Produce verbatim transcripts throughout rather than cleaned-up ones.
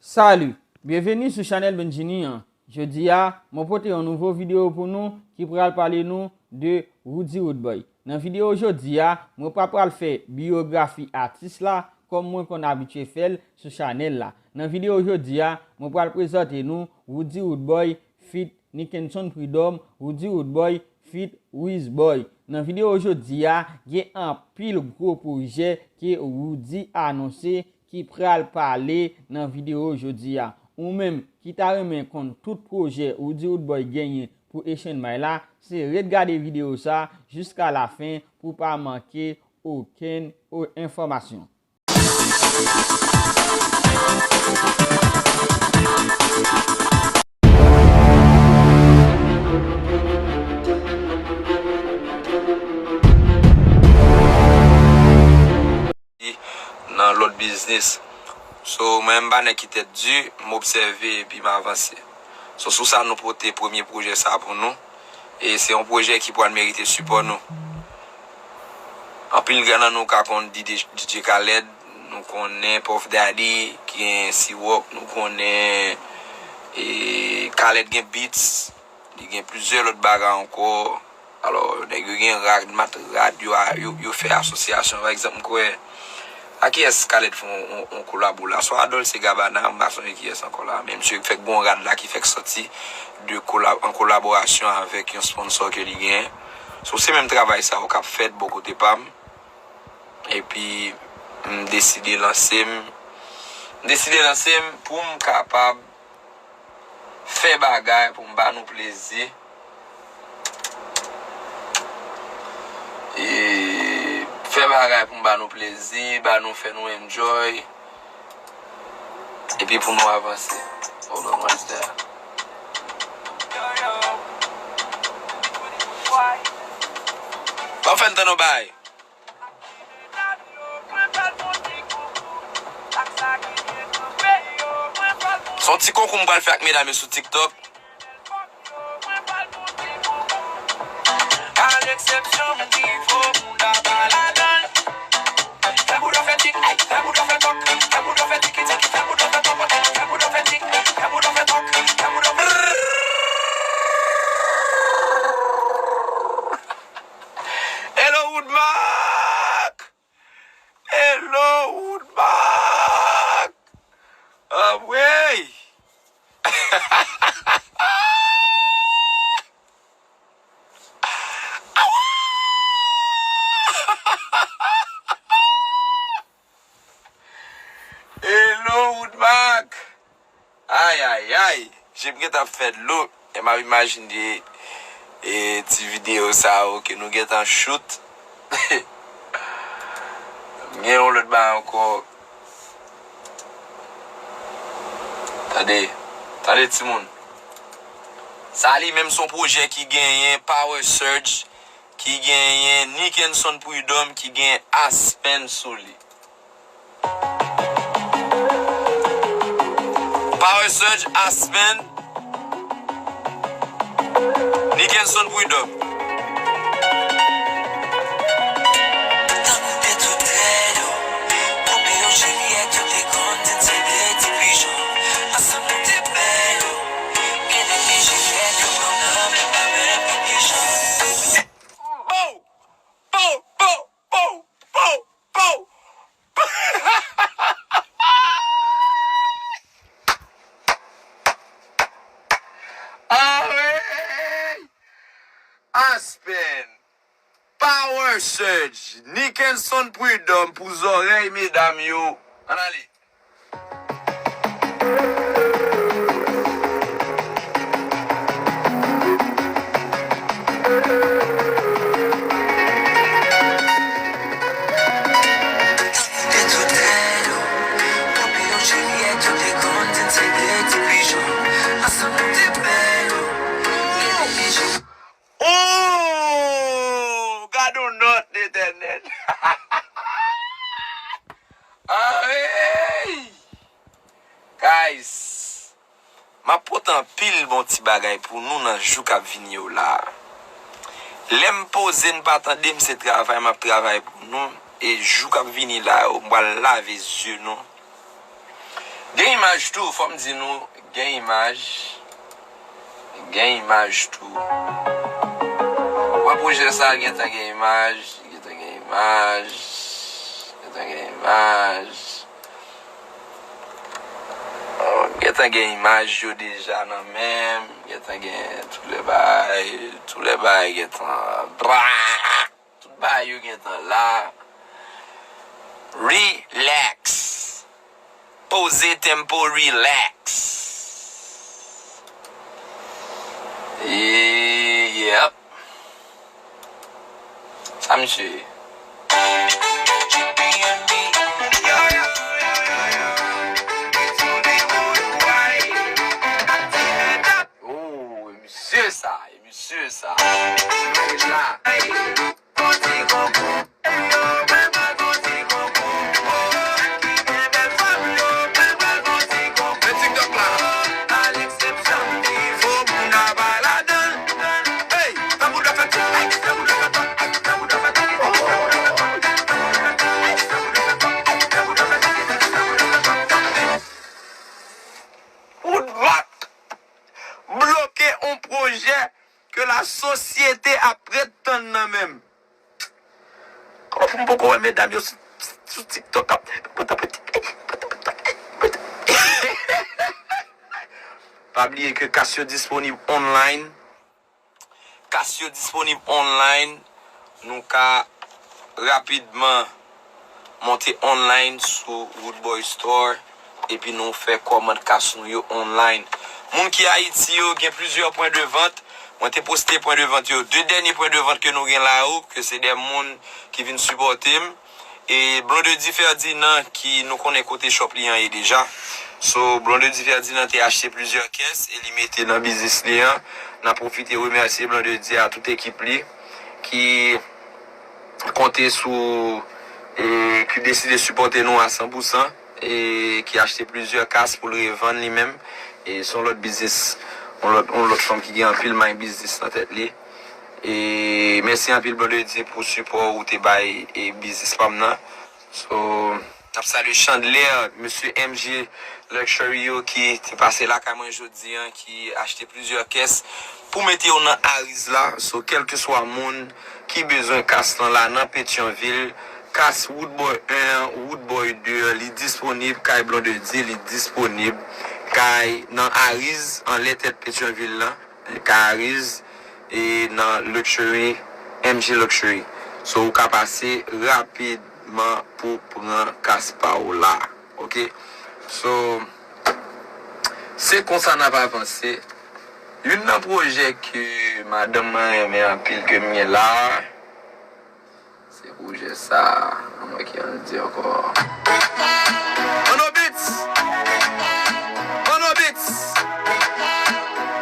Salut, byenveni sou chanèl Benjini an. Jodi a, mwen pote yon nouvo videyo pou nou ki pral pale nou de Roody Roodboy. Nan videyo jodi a, mwen pa pral fè biyografi atis la kòm mwen konn abitye fè l sou chanèl la. Nan videyo jodi a, mwen pral prezante nou Roody Roodboy feat Nickenson Prud'homme, Roody Roodboy feat Wizboy. Nan videyo jodi a, gen anpil gwo pwojè ke Roody anonse ki pral pale nan videyo jodi a. Ou menm ki ta renmen konn tout pwojè Roody Roodboy genyen pou Asian May la, se ret gade videyo sa jiska lafen pou pa manke okenn o-, enfòmasyon. Nan lòt biznis. So, mwen, m pa nèg ki tèt di, m obsève epi m avanse. So, sou sa, nou pote premye pwojè sa pou nou. E se yon pwojè ki pral merite sipò nou. Anpil nan nou ka konn D J, D J Khaled, nou konnen Puff Daddy, ki gen C-Rock, nou konnen, e, Khaled gen beats, li gen plizyè lòt bagay ankò. Alò, nèg yo gen rad, mat rad, yo, yo, yo fè asosyasyon. Pa egzanp, m kwè, a kiyès Khaled fè yon, yon, yon kolabo la? Swa a Dolce Gabbana, m pa sonje kiyès ankò la. Men misye fèk gon rad la ki fèk sòti de kola-, an kolaborasyon avèk yon sponsò ke li genyen. So, se menm travay sa yo k ap fèt bò kote pa m. Epi, m deside lanse m. M deside lanse m pou m kapab fè bagay pou m ba nou plezi. E fè bagay pou m ba nou plezi, ba nou, fè nou enjoy. Epi pou nou avanse. Hold on, what's that? Ban m fè n tann yon bagay. Se yon ti konkou m pral fè ak medam yo sou TikTok. Hello, Woodmark! Hello, Woodmark! Anmwey! Hello, Woodmark! Ay, ay, ay! Je m gentan ap fè dlo. E m ap imajine, e, ti videyo sa yo ke nou gentan shoot. M gen yon lòt bagay ankò. Tande, tande timoun. Sa li menm se yon pwojè ki genyen Power Surge, ki genyen Nickenson Prud'homme, ki gen Aspen sou li. Power Surge, Aspen, Nickenson Prud'homme. Pow! Pow! Pow! Pow! Pow! Pow! Awe! Aspen, Power Surge, Nickenson Prud'homme pou zòrèy medam yo. Ann ale. Oh! Gad yon nòt, Letènèl! Ay! Guys, m ap pote anpil bon ti bagay pou nou nan jou k ap vini yo la. Lè m poze n pa tande m, se travay m ap travay pou nou. E jou k ap vini la yo, m pral lave zye nou. Gen imaj tou, fò m di nou, gen imaj. Gen imaj tou. Wè pwojè sa a gentan gen imaj, gentan gen imaj, gentan gen imaj. Gentan gen imaj yo deja nan men m, gentan gen tout lè bagay, tout lè bagay gentan bra. Tout bagay yo gentan la. Relax. Poze tempo, relax. E, yep. Sa misye ye? Oh, e misye sa, e misye sa. Misye la. Woodblock bloke yon pwojè ke lasosyete ap ret tann nan men m. Kòman pou m poko wè medam yo sou, sou TikTok ap. Pa bliye ke kas yo disponib online. Kas yo disponib online. Nou ka rapidman monte online sou Woodboy Store epi nou fè kòmand kas nou yo online. Moun ki Ayiti yo gen plizyè pwen de vant. Mwen te poste pwen de vant yo. De dènye pwen de vant ke nou gen la yo, ke se de moun ki vin sipòte m. E Blondedy Ferdinand ki nou konnen kote shop li an ye deja. So, Blondedy Ferdinand te achte plizyè kès e li mete nan biznis li an. N ap pwofite remèsye Blondedy a tout ekip li ki konte sou e ki deside sipòte nou a san pou san e ki achte plizyè kas pou l revann li menm. E se yon lòt biznis, yon lòt, yon lòt fanm ki gen anpil may biznis nan tèt li. E mèsi anpil Blondedy pou sipò ou te bay e biznis pa m nan. So, n ap salye Chandler, mesye M J Luxury yo ki te pase lakay mwen jodi an, ki achte plizyè kès pou mete yo nan ariz la. So, kèlkeswa moun ki bezwen kas lan la nan Petyonvil, kas Woodboy en an, Woodboy de an, li disponib kay Blondedy, li disponib kay nan ariz, anlè tèt Petyonvil lan. Kariz e nan Luxury, M J Luxury. So, ou ka pase rapidman pou pran kas pa w la. Ok? So, se konsa n ap avanse. Youn nan pwojè ke madanm mwen renmen anpil ke m gen la, se pwojè sa a. Ann wè ki jan l di ankò. Mono Beats! Mono Beats!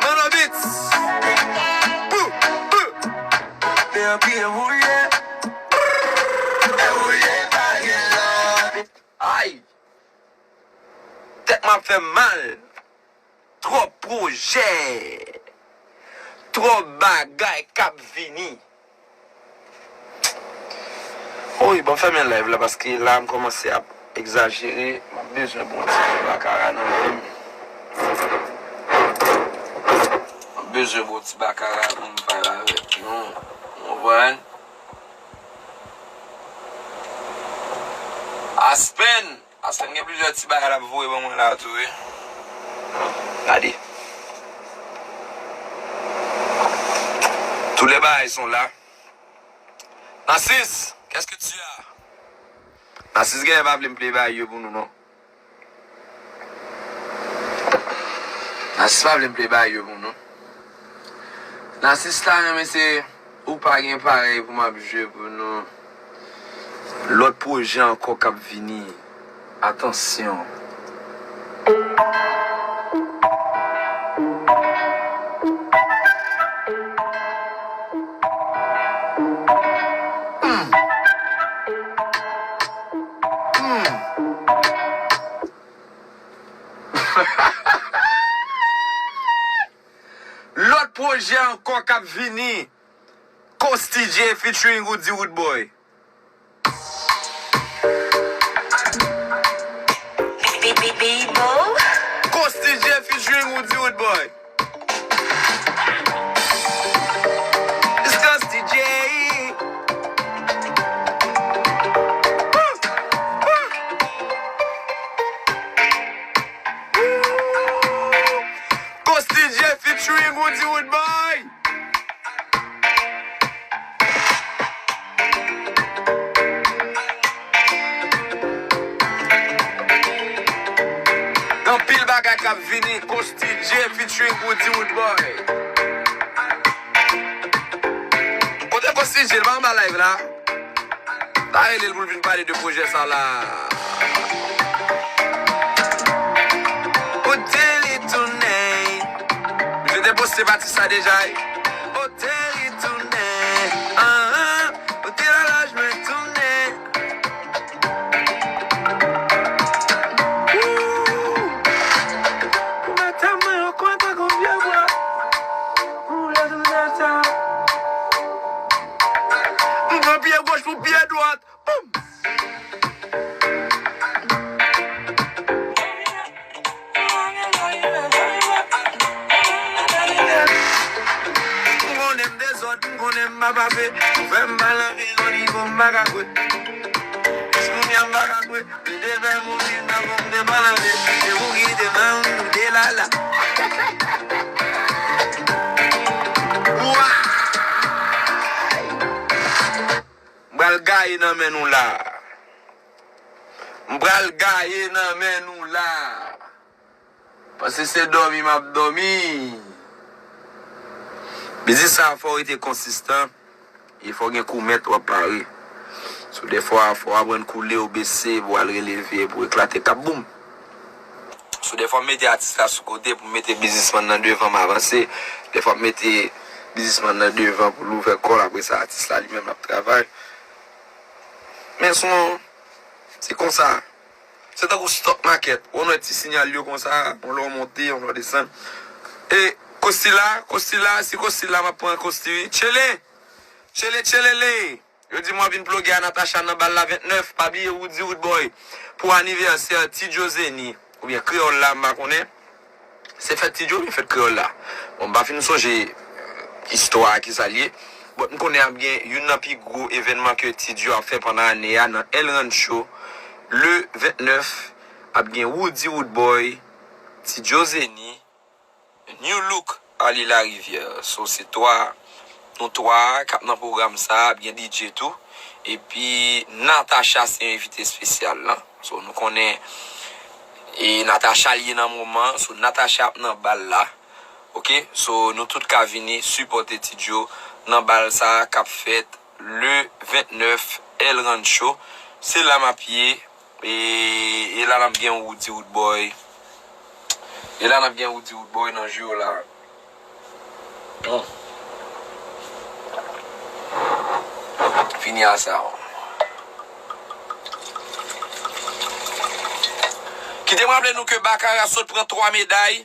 Mono Beats! Pou! Pou! Te anpil woulye. Woulye pa gen lòt. Ay! Tèt mwen ap fè m mal. Twòp pwojè. Twòp bagay k ap vini. Wi, ban m fèmen live la paske la m kòmanse ap egzajere. M ap bezwen bon ti bakara nan vi m. M ap bezwen bon ti bakara pou m vibe avèk nou. Ou konprann? Aspen! Aspen gen plizyè ti bagay l ap voye ban mwen la tou, wi. Gade. Tous les bagay sont là. Narcisse, qu'est-ce que tu as? Narcisse genlè pa vle m play bagay yo pou nou, non. Narcisse pa vle m play bagay yo pou nou. Narcisse ta renmen se ou pa gen parèy pou m ap jwe pou nou. Lòt pwojè ankò k ap vini. Atansyon. Hmm. Hmm. Lòt pwojè ankò k ap vini. Coasty J featuring Roody Roodboy. Bibo. Featuring Woody Woodboy. It's Costy J. Costy J featuring Woody Woodboy. Gen anpil bagay k ap vini, Costy J featuring Woody Woodboy. Kote Costy J, l pa anba live la? Ta rele l pou l vin pale de pwojè sa la. Kote li tounen? Misye te poste pati sa deja, wi. Kote li tounen? Ah, ah. Kote lalaj mwen tounen? Ooh. Madanm mwen yo kontan gon vye bwa. Ou lè tou sa sa. M pran pye goch pou pye dwat. Boum! M konnen m dezòd, m konnen m pa pafe. Ou fè m mal anpil, yon nivo m pa ka kwè. Jis kounye a m pa ka kwè. Li te fè m ouvri nan fò m te pa lave. Se ou ki te fè m de lala. Wa! M pral gaye nan men nou la. M pral gaye nan men nou la. Panse se dòmi m ap dòmi. Biznis sa a fò w rete konsistan. E fò w gen kou mèt w ap pare. Sou defwa, fò w aprann koule, w bese, pou w al releve, pou w eklate kap boum. Sou defwa m mete atis la sou kote pou m mete biznismann nan devan m avanse. Defwa m mete biznismann nan devan pou l ouvè kò l, apre sa atis la li menm l ap travay. Men son, se konsa. Se tankou stock market. Ou wè ti siyal yo konsa, yon lè w monte, yon lè w desann. E Costy la, Costy la, si Costy la, m ap pran Costy wi. Tchele! Tchele, tchelele! Yo di m w ap vin ploge a Natacha nan bal la vennèf. Pa bliye Woody Woodboy pou anivèsè Ti Joe Zeni. Oubyen kreyòl la, m pa konnen. Se fèt Ti Joe oubyen fèt kreyòl la? Bon, m pa fin sonje istwa a kisa l ye. But m konnen ap gen youn nan pi gwo evènman ke Ti Joe ap fè pandan ane a nan El Rancho. Le vennèf, ap gen Woody Woodboy, Ti Joe Zeni, New Look, Arly Larivière. So, se twa, nou twa k ap nan pwogram sa a, ap gen D J tou. Epi, Natacha se envite espesyal lan. So, nou konnen, e Natacha l ye nan moman. So, Natacha ap nan bal la. Oke? So, nou tout ka vini sipòte Ti Joe nan bal sa a k ap fèt le vennèf El Rancho. Se la m ap ye. E, e la n ap gen Woody Woodboy. E la n ap gen Woody Woodboy nan jou yo la. Hmm. Fini a sa. Kite m raple nou ke Bakara sot pran twa meday.